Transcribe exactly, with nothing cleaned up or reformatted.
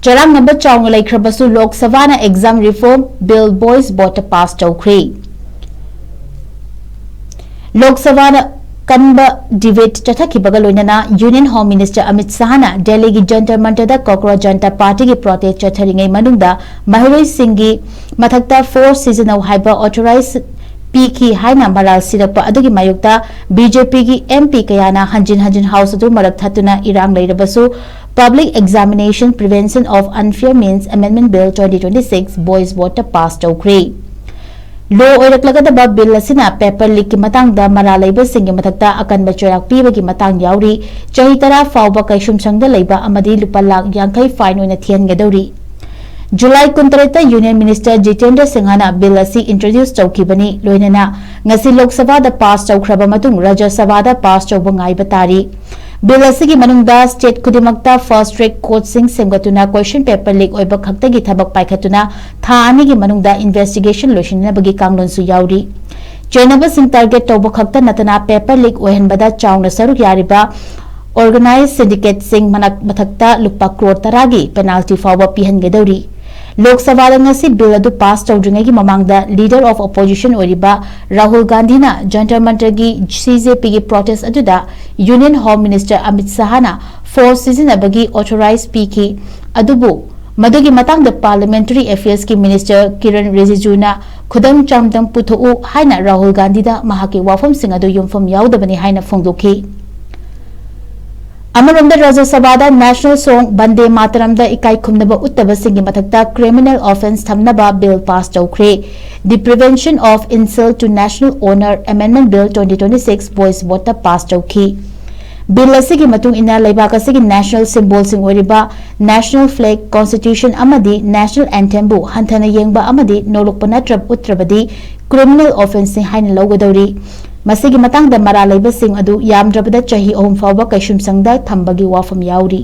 ꯆꯔꯥꯡꯅꯕ ꯆꯥꯎꯅ ꯂꯩꯈ꯭ꯔꯕꯁꯨ ꯂꯣꯛ ꯁꯚꯥꯅ exam reform bill voice voteꯇ pass ꯇꯧꯈ꯭ꯔꯦ꯫ ꯂꯣꯛ ꯁꯚꯥꯗ ꯀꯟꯕ debate ꯆꯠꯊꯈꯤꯕꯒ ꯂꯣꯏꯅꯅ Union Home Minister ꯑꯃꯤꯠ ꯁꯍꯥꯅ ꯗꯦꯜꯂꯤꯒꯤ ꯖꯟꯇꯔ ꯃꯟꯇꯔꯗ ꯀꯣꯀ꯭ꯔꯣꯆ ꯖꯟꯇꯥ ꯄꯥꯔꯇꯤꯒꯤ protest ꯆꯠꯊꯔꯤꯉꯩ ꯃꯅꯨꯡꯗ ꯃꯍꯩꯔꯣꯏꯁꯤꯡꯒꯤ ꯃꯊꯛꯇ force ꯁꯤꯖꯤꯟꯅꯧ ꯍꯥꯏꯕ authorize ꯄꯤꯈꯤ ꯍꯥꯏꯅ ꯃꯔꯥꯜ ꯁꯤꯔꯛꯄ ꯑꯗꯨꯒꯤ ꯃꯥꯌꯣꯛꯇ BJPꯒꯤ MP ꯀꯌꯥꯅ ꯍꯟꯖꯤꯟ ꯍꯟꯖꯤꯟ House ꯑꯗꯨ ꯃꯔꯛ ꯊꯠꯇꯨꯅ ꯏꯔꯥꯡ ꯂꯩꯔꯕꯁꯨ Public Examination Prevention of Unfair Means Amendment Bill twenty twenty-six voice voteꯇ pass ꯇꯧꯈ꯭ꯔꯦ꯫ Law ꯑꯣꯏꯔꯛꯂꯒꯗꯕ bill ꯑꯁꯤꯅ paper leakꯀꯤ ꯃꯇꯥꯡꯗ ꯃꯔꯥꯜ ꯂꯩꯕꯁꯤꯡꯒꯤ ꯃꯊꯛꯇ ꯑꯀꯟꯕ ꯆꯩꯔꯥꯛ ꯄꯤꯕꯒꯤ ꯃꯇꯥꯡ ꯌꯥꯎꯔꯤ꯫ ꯆꯍꯤ ꯇꯔꯥ ꯐꯥꯎꯕ ꯀꯩꯁꯨꯝꯁꯪꯗ ꯂꯩꯕ ꯑꯃꯗꯤ ꯂꯨꯄꯥ ꯂꯥꯈ ꯌꯥꯡꯈꯩ fine ꯑꯣꯏꯅ ꯊꯤꯍꯟꯒꯗꯧꯔꯤ꯫ July ꯀꯨꯟꯇꯔꯦꯠꯇ Union Minister Jitendra Singhꯅ bill ꯑꯁꯤ introduce ꯇꯧꯈꯤꯕꯅꯤ꯫ ꯂꯣꯏꯅꯅ ꯉꯁꯤ ꯂꯣꯛ ꯁꯚꯥꯗ pass ꯇꯧꯈ꯭ꯔꯕ ꯃꯇꯨꯡ ꯔꯥꯖ꯭ꯌ ꯁꯚꯥꯗ pass ꯇꯧꯕ ꯉꯥꯏꯕ ꯇꯥꯔꯤ꯫ Bill ꯑꯁꯤꯒꯤ ꯃꯅꯨꯡꯗ state ꯈꯨꯗꯤꯡꯃꯛꯇ fast track courtꯁꯤꯡ ꯁꯦꯝꯒꯠꯇꯨꯅ question paper leak ꯑꯣꯏꯕ ꯈꯛꯇꯒꯤ ꯊꯕꯛ ꯄꯥꯏꯈꯠꯇꯨꯅ ꯊꯥ ꯑꯅꯤꯒꯤ ꯃꯅꯨꯡꯗ investigation ꯂꯣꯏꯁꯤꯟꯅꯕꯒꯤ ꯀꯥꯡꯂꯣꯟꯁꯨ ꯌꯥꯎꯔꯤ꯫ ꯆꯦꯟꯅꯕꯁꯤꯡ target ꯇꯧꯕ ꯈꯛꯇ ꯅꯠꯇꯅ paper leak ꯑꯣꯏꯍꯟꯕꯗ ꯆꯥꯎꯅ ꯁꯔꯨꯛ ꯌꯥꯔꯤꯕ organized syndicateꯁꯤꯡ ꯃꯅꯥꯛ ꯃꯊꯛꯇ ꯂꯨꯄꯥ ꯀ꯭ꯔꯣꯔ ꯇꯔꯥꯒꯤ penalty ꯐꯥꯎꯕ ꯄꯤꯍꯟꯒꯗꯧꯔꯤ꯫ ꯂꯣꯛ ꯁꯚꯥꯗ ꯉꯁꯤ bill ꯑꯗꯨ pass ꯇꯧꯗ꯭ꯔꯤꯉꯩꯒꯤ ꯃꯃꯥꯡꯗ leader of opposition ꯑꯣꯏꯔꯤꯕ ꯔꯥꯍꯨꯜ ꯒꯥꯟꯙꯤꯅ ꯖꯟꯇꯔ ꯃꯟꯇꯔꯒꯤ CJPꯒꯤ protest ꯑꯗꯨꯗ Union Home Minister Amit ꯁꯍꯥꯅ force ꯁꯤꯖꯤꯟꯅꯕꯒꯤ authorize ꯄꯤꯈꯤ꯫ ꯑꯗꯨꯕꯨ ꯃꯗꯨꯒꯤ ꯃꯇꯥꯡꯗ Parliamentary Affairsꯀꯤ Minister ꯀꯤꯔꯟ ꯔꯤꯖꯤꯖꯨꯅ ꯈꯨꯗꯝ ꯆꯥꯡꯗꯝ ꯄꯨꯊꯣꯛꯎ ꯍꯥꯏꯅ ꯔꯥꯍꯨꯜ ꯒꯥꯟꯙꯤꯗ ꯃꯍꯥꯛꯀꯤ ꯋꯥꯐꯝꯁꯤꯡ ꯑꯗꯨ ꯌꯨꯝꯐꯝ ꯌꯥꯎꯗꯕꯅꯤ ꯍꯥꯏꯅ ꯐꯣꯡꯗꯣꯛꯈꯤ꯫ ꯑꯃꯔꯣꯝꯗ ꯔꯥꯖ꯭ꯌ ꯁꯚꯥꯗ National Song ꯕꯟꯗꯦ ꯃꯥꯇꯔꯝꯗ ꯏꯀꯥꯏ ꯈꯨꯝꯅꯕ ꯎꯠꯇꯕꯁꯤꯡꯒꯤ ꯃꯊꯛꯇ criminal offence ꯊꯝꯅꯕ bill pass ꯇꯧꯈ꯭ꯔꯦ꯫ The Prevention of Insult to National Honour Amendment Bill twenty twenty-six voice voteꯇ pass ꯇꯧꯈꯤ꯫ Bill ꯑꯁꯤꯒꯤ ꯃꯇꯨꯡ ꯏꯟꯅ ꯂꯩꯕꯥꯛ ꯑꯁꯤꯒꯤ national symbolꯁꯤꯡ ꯑꯣꯏꯔꯤꯕ national flag, constitution ꯑꯃꯗꯤ national anthemꯕꯨ ꯍꯟꯊꯅ ꯌꯦꯡꯕ ꯑꯃꯗꯤ ꯅꯣꯂꯨꯛꯄ ꯅꯠꯇ꯭ꯔ ꯎꯠꯇ꯭ꯔꯕꯗꯤ criminal offenceꯅꯤ ꯍꯥꯏꯅ ꯂꯧꯒꯗꯧꯔꯤ꯫ ꯃꯁꯤꯒꯤ ꯃꯇꯥꯡꯗ ꯃꯔꯥꯜ ꯂꯩꯕꯁꯤꯡ ꯑꯗꯨ ꯌꯥꯝꯗ꯭ꯔꯕꯗ ꯆꯍꯤ ꯑꯍꯨꯝ ꯐꯥꯎꯕ ꯀꯩꯁꯨꯝꯁꯪꯗ ꯊꯝꯕꯒꯤ ꯋꯥꯐꯝ ꯌꯥꯎꯔꯤ꯫